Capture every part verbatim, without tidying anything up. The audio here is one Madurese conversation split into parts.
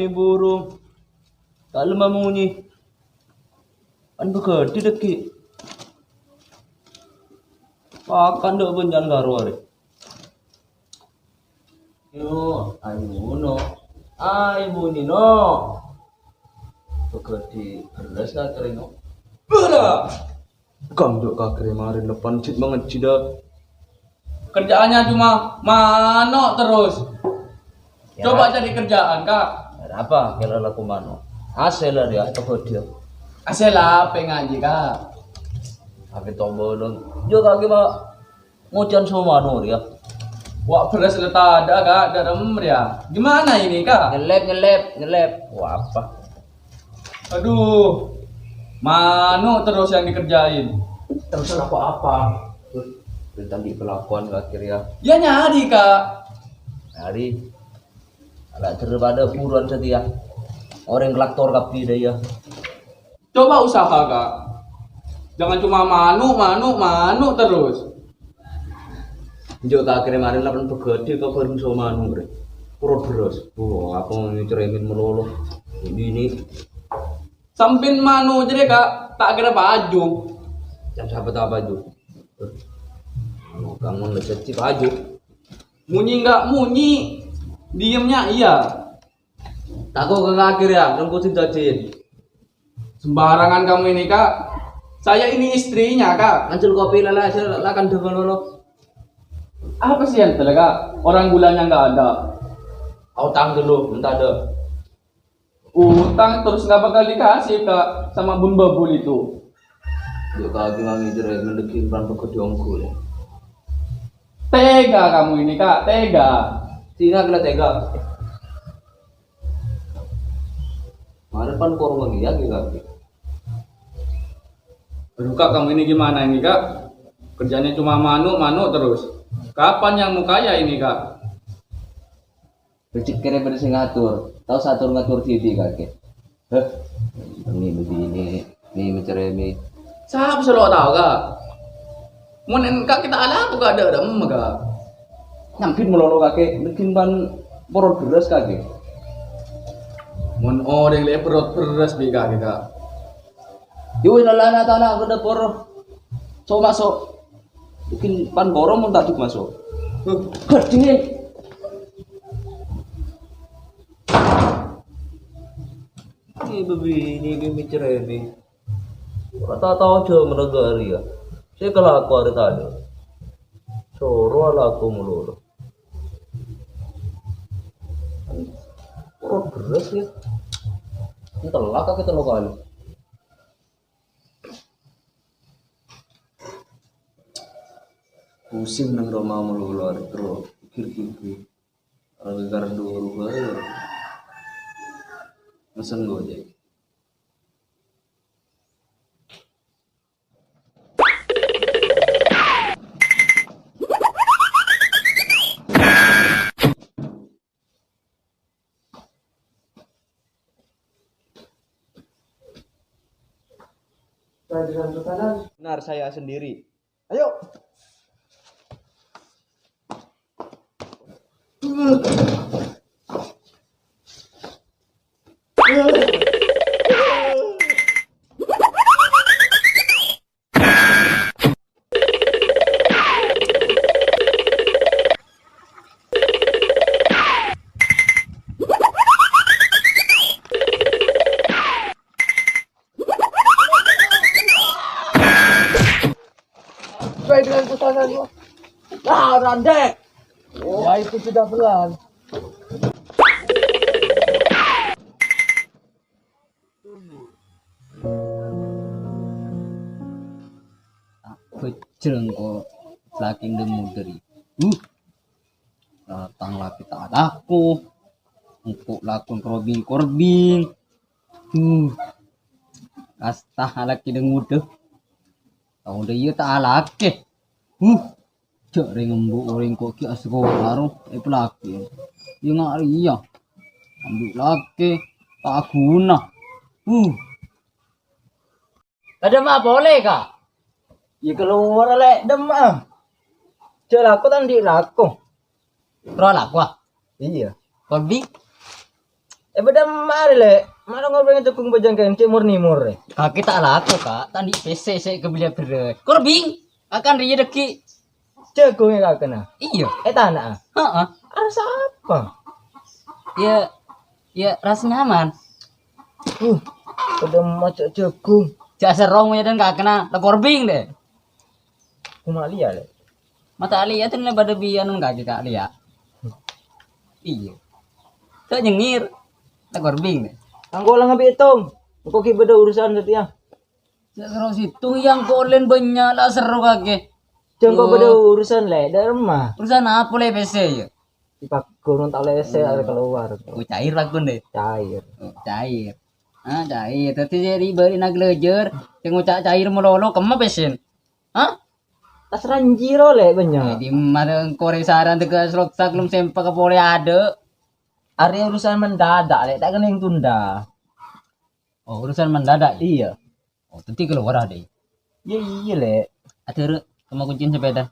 Buru. Ta' lemma monye. Kan paghâdhi dhâggi'. Pakan dâ' bânnya'an karo arè. Yo, ayo, no. Ayo, bunyi, no. Paghâdhi bherrâs ka kèrèng, no. Bârâ! Kang, jhâ' kakè marèn lepan jhit mangajhi, dâ. Kerjaannya cuma mano' terus. Ya. Coba cari kerjaan, Kak. Ada apa? Kira laku mano'. Asel lah dia, apa dia? Asel apa ngaji, Kak? Apa tombol? Yo, Kak, gimana? Ngocan so mano' dia. Wah, bherrâs la tadâ', Kak. Dârem, ya. Gimana ini, Kak? Nyelep, nyelep, nyelep. Wah, apa? Aduh, mano' terus yang dikerjain. Terus apa-apa. Tentang di kelakuan akhir ya. Ya nyari, Kak. Nyari. Ala daripada buruan setia. Orang kelaktor kabeh dah ya. Coba usaha, Kak. Jangan cuma mano', mano', mano' terus. Jhâ' kakè marèn lapan paghâdhi ka bareng so mano', rè. Perut bherrâs. Wah, apa ngècerèmèn malolo. Ini, ini. Sampèyan mano' jârèya, Kak, ta' kèra paju. Jam sapa ta' paju? Anu, kamu ngecek paju. Munyi nggak munyi, diamnya iya. Tako ke akhir ya, nunggu sing dajin. Sembarangan kamu ini, Kak. Saya ini istrinya, Kak. Ngancel kopi lala aja, la kan depan lo. Apa sih yang telah, Kak? Orang gulanya nggak ada. Utang dulu, minta ada. Utang terus nggak bakal dikasih, Kak, sama Bun Babul itu. Yuk, Kak, gimana nih, Jere? Mendegin pan pegedong gue. Tega kamu ini, Kak, tega. Sina kena tega. Mana pan korong lagi ya, Kak? Aduh, Kak, kamu ini gimana ini, Kak? Kerjanya cuma mano', mano' terus. Kapan yang mau kaya ini, Kak? Becek kere bâdâ sè ngatur. Tao sè ator ngatur didi kakè. Heh. Ini begini, ini menceremi. Sapa sè lo' tao, Kak? Mon en-, Kak, kita ala aku, Kak, dâ' remma, Kak. Nyambit malolo kakè, mungkin pan porot beras kakè. Mon orèng lè porot beras bi' kakè, Kak. Yo, lalana tana ke dapur. So masuk. Mungkin pan borong mon taduk masuk. Gedhe. Ini begini, ini mikir ini. Ora tau-tau aja menegari ya. Saya kelaku hari tadi. Soro laku melulu. Perut beras ya. Entelak apa telu kali. Pusing nang roma mulu keluar terus pikir-pikir. Gara-gara dulu bae. Mesen Gojek. Benar, saya sendiri. Ayo. Sesuai dengan pesanan gua. Nah, Rande. Ya, itu sudah pelan. Bejjel engko' laki ndem muderi. Uh. Datang laki ta' laku. Engko' lakon robing-korbing. Uh. Kasta laki ndem muda. Tao dâ' iyâ ta' alake. Uh. Jhâ' rèng embu' orèng ko' ghi' asakola ro, èpalakè. Iyâ nga' rèya. Ambu' lakè, ta' ghuna. Uh. Kadâ' ma' polè, Ka'? Iyâ kalowar, Lè', dâmma'a. Jhâ' lako ta' andi' lako. Ro lako, ah? Iyâ. Kolbi? Eh, bâdâ marè, Lè'. Mara ngobrol jhâghung bâjâng kèng cè' mor-nèmor, eh. Kakè ta' alako, Ka'. Ta' andi' pèssè sè èkabelliyâ bherrâs. Korbing. Akan rèya dhâggi'. Jhâghung è kakèna? Iyâ. È tana'a? Heeh. Arassa apa? Ya, ya, rasa nyaman. Uh, padâ maca jhâghung. Jhâ' serro moyadân kakèna, la korbing, deh. Kuma liya, Lè'. Mata liya tuh nè padâ biyan kakè ka liya. Iyâ. Tuh nyengir, la korbing, deh. Angko la ngabi' ètong. Engko' ghi' bâdâ urusan satèya. Jhâ' serro sèttong, iyâ engko' ollèn bânnya' la serro kakè. Jhâ' engko' bâdâ urusan, Lè', dâ' remma. Urusan apa, Lè', pèssè, ya? Dipagghun ta' lèsè arè kalowar. Oh, cair pagghun, deh. Cair. Oh, cair. Ah, cair. Dhâddhi sè ri-, bâri' naglajar, sè ngoca' cair malolo, kemma pèssèna? Hah? Tas ranjiro, Lè', bânnya'. Eh, dimma engko' rè saran tèghâ slok saklum sempa' ka polè adâ'. Arè urusan mendadak, Lè', ta' kèngèng tunda. Oh, urusan mendadak, ya? Iyâ. Oh, dhâddhi kalowar adâ'. Iyâ, iyâ, Lè'. Adâ' rè, kemma kuncina sepèda.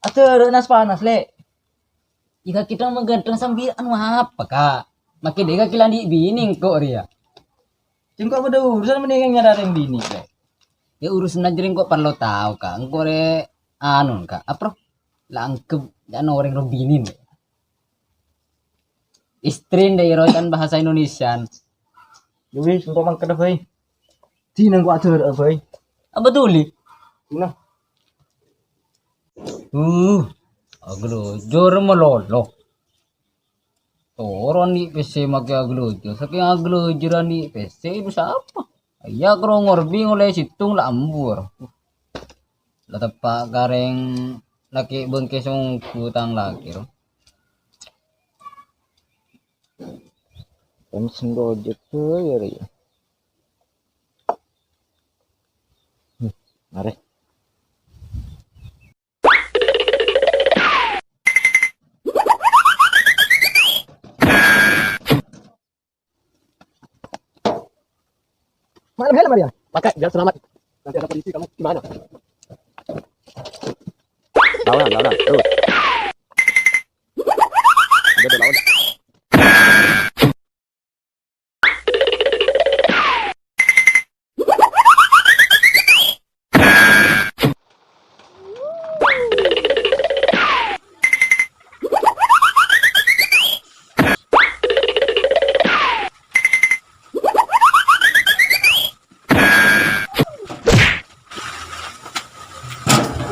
Adâ' rè nas-panas, Lè'. Iyâ, kakè dong mangghânteng sambi anu apa, Ka'? Makè dâ' kakè la andi' binè engko' rèya. Engko' bâdâ urusan mendingan nyarè rèng binè, Lè'. Ya, urusanna jârèya engko' parlo tao, Ka'. Engko' rè anu, Ka'. Apa, la anggep jâ' ana orèng rowa binè, Lè'. Istri ndâ' iyâ rowa can bahasa Indonesian. Ya wis, engko' mangkana bhâi. Dina engko' adârâ'â bhâi. Apa tuli? Dina. Uh, aglojor malolo. Toron andi' pèssè makè aglojor. Sakèng aglojor andi' pèssè, dusa apa? Iyâ, karo ngorbing ollè sèttong la ambur. La teppa' ka rèng lakè' bângkè songgu tang lakè, ro. Kan sengko jek ya, Ri. Hmm, mari. Pakai helm, Maria. Pakai, biar selamat. Nanti ada polisi, kamu gimana? Lawan, lawan, terus. Udah, udah, lawan.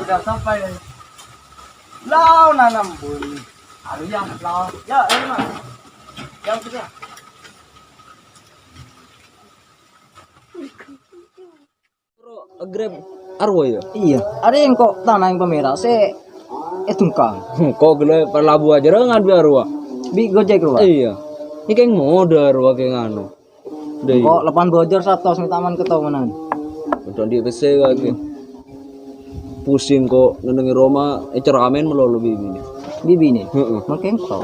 Sudah sampai. Lao nanam bun. Aduh ya, lao. Ya, ayo, Mas. Yang sudah. Grab arowa ya? Iya, arè engko' tana sè pamèra sè èdungkang. Engko' ghellâ' palabu ajâ ra nganduwè arowa. Bi' Gojek rowa? Iya. Iki kèng modâ arowa kèng anu. Dâ' iya. Engko' lapan bojor satos mè' taman ketomanan. Kodhu andi' pèssè kakè. Pusing ko' nennengngè roma, ècèramèn malolo bibinè. Bibinè? Heeh. Mangkèn ko'.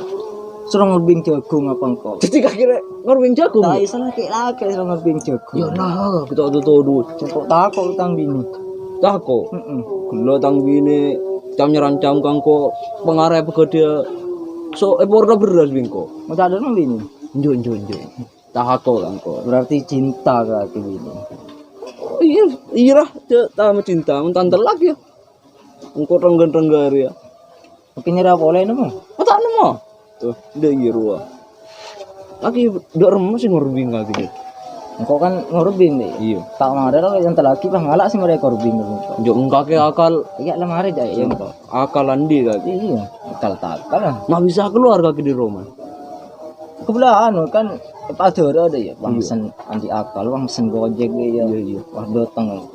Soro ngorbing jhâghung apa engko'? Dhâddhi kakè rè ngorbing jhâghung? Ta' iyâ, lakè-lakè soro ngorbing jhâghung. Ya nah, kita tuh tuh duit. Engko' tako' tang binè. Tako'? Heeh. Ghellâ' tang binè cam-nyarancam kangko pangarep ghâdhiyâ so èporna bherrâs bingko. Mau tak ada nang binè? Njo, njo, njo. Tako' kangko. Berarti cinta ka binè. Iya, iya lah, cè' tama cinta, mentang telak ya. Engko' tenggen-tenggen ya. Oke, nyera polè nemmo? Oh, ta' nemmo. Tuh, dâ' iya rowa. Lagi dâ' remma sè ngorbing kaki, Dit. Engko' kan ngorbing, Dit. Iya. Ta' marè lo yang telaki pas ngala' sè marè korbing. Njo' engkake akal. Iya, la marè jâ' iya engko'. Akal andi' kaki. Iya, akal takal lah. Nggak bisa keluar kaki di rumah. Kebelah anu kan padârâ dâ' ya, wong sen andi' akal, wong sen Gojek ya. Iya, iya. Wah, dateng.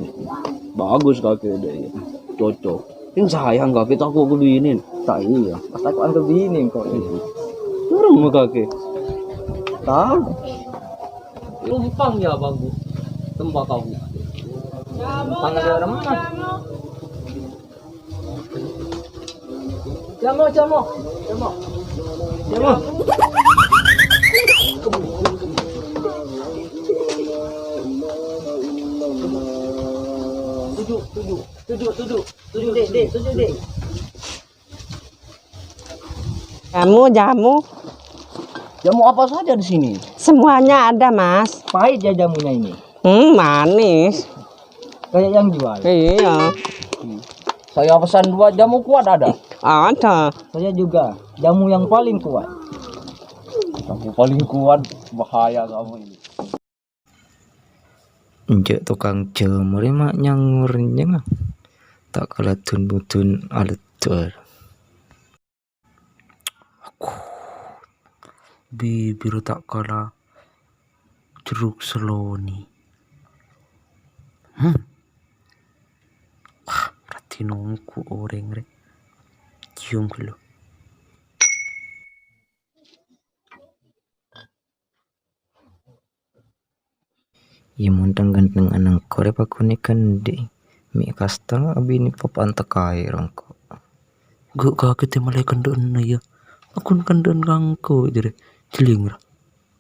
Bagus kaki dâ' ya. Cocok. Yang sayang kaki tako' ke bini. Ta' iya, pas tako'an ke bini kok. Iya. Turun mau kaki. Tahu. Lumpang ya, Bang. Tembakau. Lumpang ada remah. Jamo, jamo, jamo. Jamo. Tuju, tuju, tuju, tuju. Tuju, Dek, Dek, tuju, Dek. Jamu, jamu. Jamu apa saja di sini? Semuanya ada, Mas. Pahit ya jamunya ini? Hmm, manis. Kayak yang jual? Iya. Hmm. Saya pesan dua, jamu kuat ada? Ada. Saya juga. Jamu yang paling kuat. Jamu paling kuat, bahaya kamu ini. Enjâ' tokang jamu rè ma' nyango rènyèng, ah. Ta' kala dun-budun aleddur. Aku, bibir ta' kala jeruk seloni. Hmm. Wah, berarti nongko orèng rè. Cium dulu. Iyâ, mon thang-ghântheng ana'na engko' rè paghun èkandhi', mè' kasta abinè pop antek kaè rèngko'. Ghu' kagèt è malè kandhâ'ânna, yâ. Paghun kandhâ'ân ka engko', jârè. Jhelling, ra.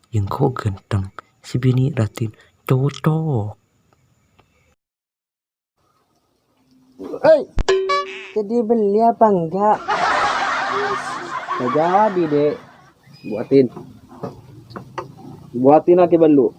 Yâ, engko' ghântheng, sè binè' raddhin cocok. Hei, jadi beli apa enggak? Nggak jadi, Dek. Buatin. Buatin lagi bellu.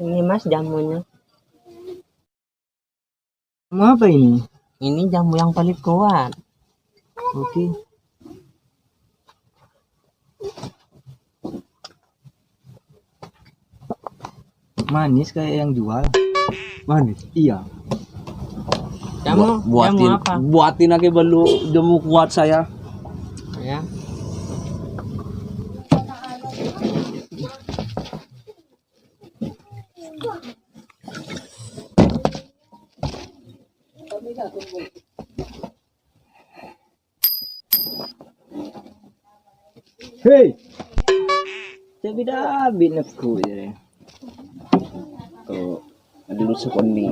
Ini, Mas, jamunya. Mau apa ini? Ini jamu yang paling kuat. Oke. Manis kayak yang jual. Manis? Iya. Jamu, Bu-, buatin, jamu apa? Buatin lagi bellu jamu kuat saya. Ya. Hei! Tapi dah abit neku je. Tuh, ada lu sekoni.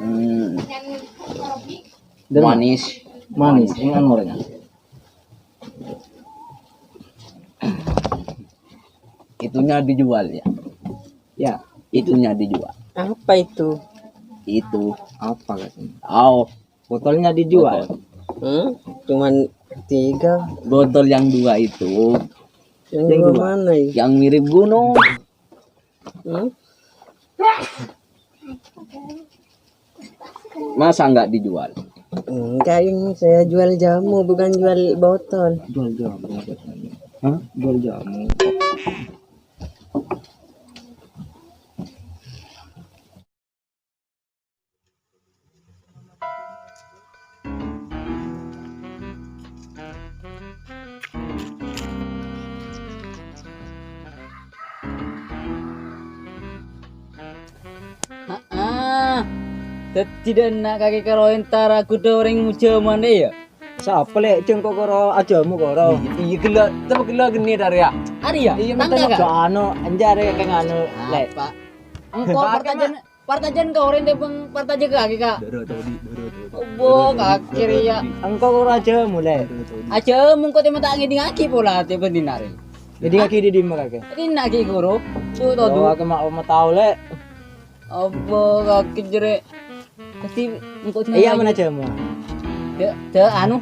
Hmm. Manis. Manis, ini anu orangnya. Itunya dijual, ya. Ya, itunya dijual. Apa itu? Itu. Apa katanya? Oh, botolnya dijual. Botol. Hmm? Cuman tiga. Botol yang dua itu. Yang dua mana itu? Yang mirip gunung. Hmm? Masa nggak dijual? Enggak, ini saya jual jamu, bukan jual botol. Jual jamu, katanya. Hah? Jual jamu. Heeh. Daddi dâ' enna' kakè karo entara ghudhu orèng mojâ mandhâ, yâ? Sapa, Lè'? Jhâ' engko' karo ajamu, karo. Iyâ, ghellâ', sapa ghellâ' ghenni' dhâri, yâ? Arèya? Iyâ, tangghâ, Kak? Anu, enjâ' arè kèng anu, Lè'. Apa? Engko' partajân Partajân ka orèng tèmbhâng partajân ka kakè, Kak. Doro todi, doro todi. Obbo, kakè rèya. Engko' karo ajamu, Lè'. Ajamu engko' tèma ta' ngèdingngaghi pola tèmbhâng dinarè. Ngèdingngaghi dâ' dimma kakè? Dinna' ghi' ghuru. Tuh, tuh, tuh. Oh, kakè ma' omah tao, Lè'. Obbo, kakè jârèya. Daddi engko' dinna' iyâ, lagi. Mana ajamu? Dâ', dâ', anu.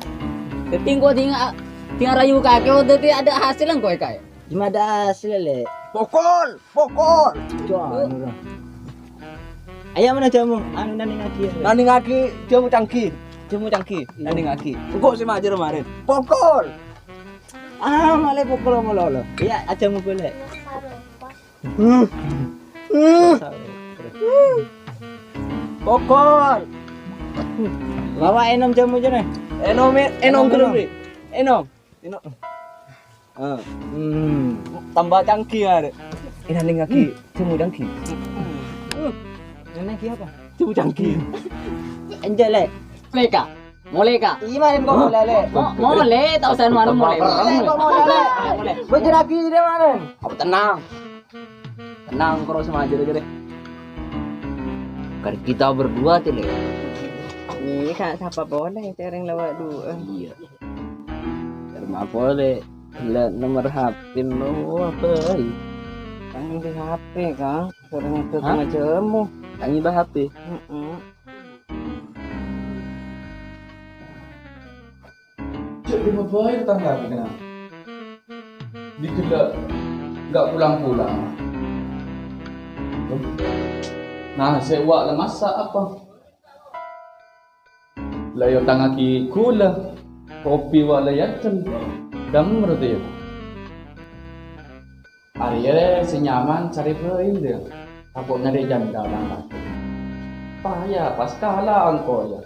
Daddi engko' dinna', dinna' rayu kakè, oh, daddi ada hasil engko' è kakè. Dimma ada hasil, Lè'? Pokol! Pokol! Cok, anu, ra. Ayo, mana jamu? Anu, nandingngaghi, ya. Nandingngaghi jamu canggih. Jamu canggih, iya. Nandingngaghi. Engko' sè majâr marèn. Pokol! Ah, malè pokol molo, lo. Iyâ, ajamu bolè. Pokol! Lawa ènom jamu jârèya. Ènom, ènom, ènom, ènom, ènom. Ènom. Ah. Hmm. Tambah canggih, arè. Ènanè ngaghi, hmm, jamu canggih. Hmm. Ènanè ngaghi apa? Jamu canggih. Enjâ', Lè'. Lè', Kak. Molè, Kak. Iyâ, marèn kok molè, Lè. Mo-, molè, ta' osa anu, molè. Molè, kok molè, Lè. Molè. Bâjârâghi dâ' marèn. Apa tenang? Tenang, terus maju aja deh. Kan kita berdua tuh, Lè. Iyâ, Kak, sapa polè, sèrèng lewat dua. Iyâ. Terima polè. Lah, nomor H P lo apa? Kan di H P, Kak. Sèrèng itu. Hah? Macam-macam. Kan di H P. Heeh. Cè' dimma bhâi tatangghâ kèngèng. Dikèlè' ngghi' pulang-pulang. Nah, sè wa' la massa' apa? La èotangngaghi ghulâ, kopi wa' la èaddhel. Dâmmer tèya. Arèya sè nyaman carè bhâi, Lè. Tako' nyarè jhândhâ tang kakè. Paya pas kala engko', yâ.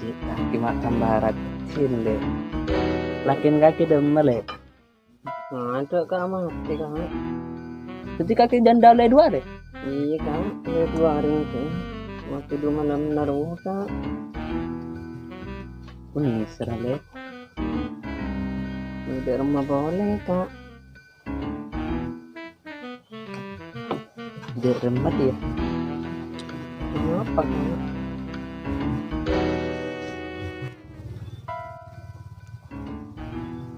Jhâ' kakè ma' tambârâ, Lè. Lakèn kakè dâmma, Lè? Adâ', Kak, matè, Kak. Dhâddhi kakè jhândhâ lè duwâ arè? Iyâ, Kak, lè duwâ arè, Kak. Matè du malem narus, Kak. Kok nèser, Lè? Dâ' remma polè, Kak. Dâ' remma, yâ. Kenapa, Kak?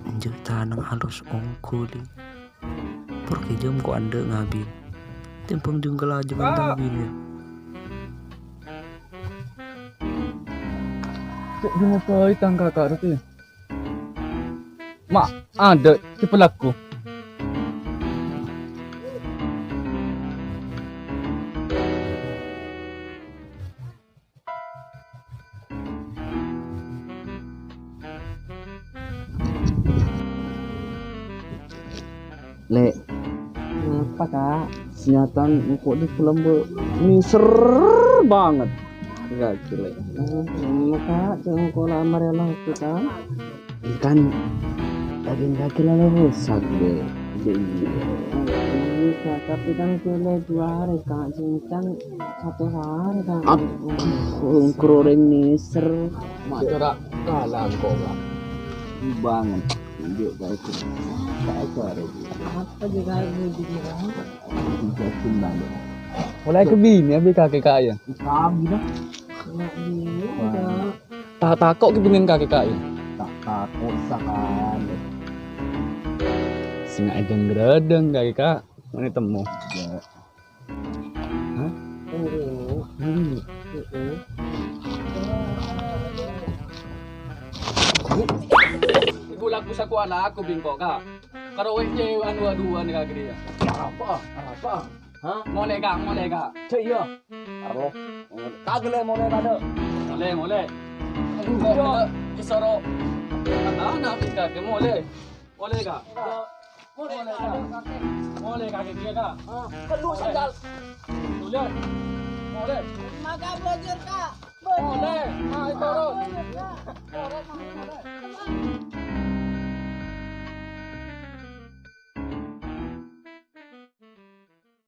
Enjâ' tanang alus ongghu, Lè. Pur kèjhâm ko' andhâ' ngabin. Tèmbhâng jungkal ajâ mantang bine. Cè' dimma bhâi tang kaka' rowa, yâ? Ma' adâ' sè pelaku. Lè'. Napa, Kak? Sanyatana engko' di lambâ' nèser bângèt. Enggak, Lè'. Hmm, Kak, jhâ' engko' la marè lagi, Kak. Kan, daging kaki lalu rusak, Lè'. Iya. Iya, Kak, tapi kan boleh dua hari, Kak. Jangan satu hari, Kak. Aduh, engko' orèng nèser. Ma' cora' kala engko', Kak. Bângèt. Njuk, Kak, itu. Kak, itu ada. Apa juga ini, Kak? Jelasin balik. Mulai ke bini, abi kakek, Kak, ya? Kami, dah. Nggak bini, Kak. Ta-, tako' kè binèna kakè, Kak, yâ? Ta' tako' sakalè. Sènga' èdâng-gradâng kakè, Kak. Mènè temmo. Yâ. Hah? Ini. Ini. Heeh. Ibu lagu sakowa lagu bingko, Kak. Karo wèng cewek anu aduan, Kak, gede ya. Apa? Apa? Hah? Molè, Kak, molè, Kak. Cek, iya. Aro. Kagele molè, Kak, dek. Molè, molè. Aduh, Kak. Isoro. Anak, Kak, molè. Molè, Kak. Molè, Kak. Molè, Kak, iya, Kak. Ah, perlu sandal. Molè. Molè. Maka belajar, Kak. Molè.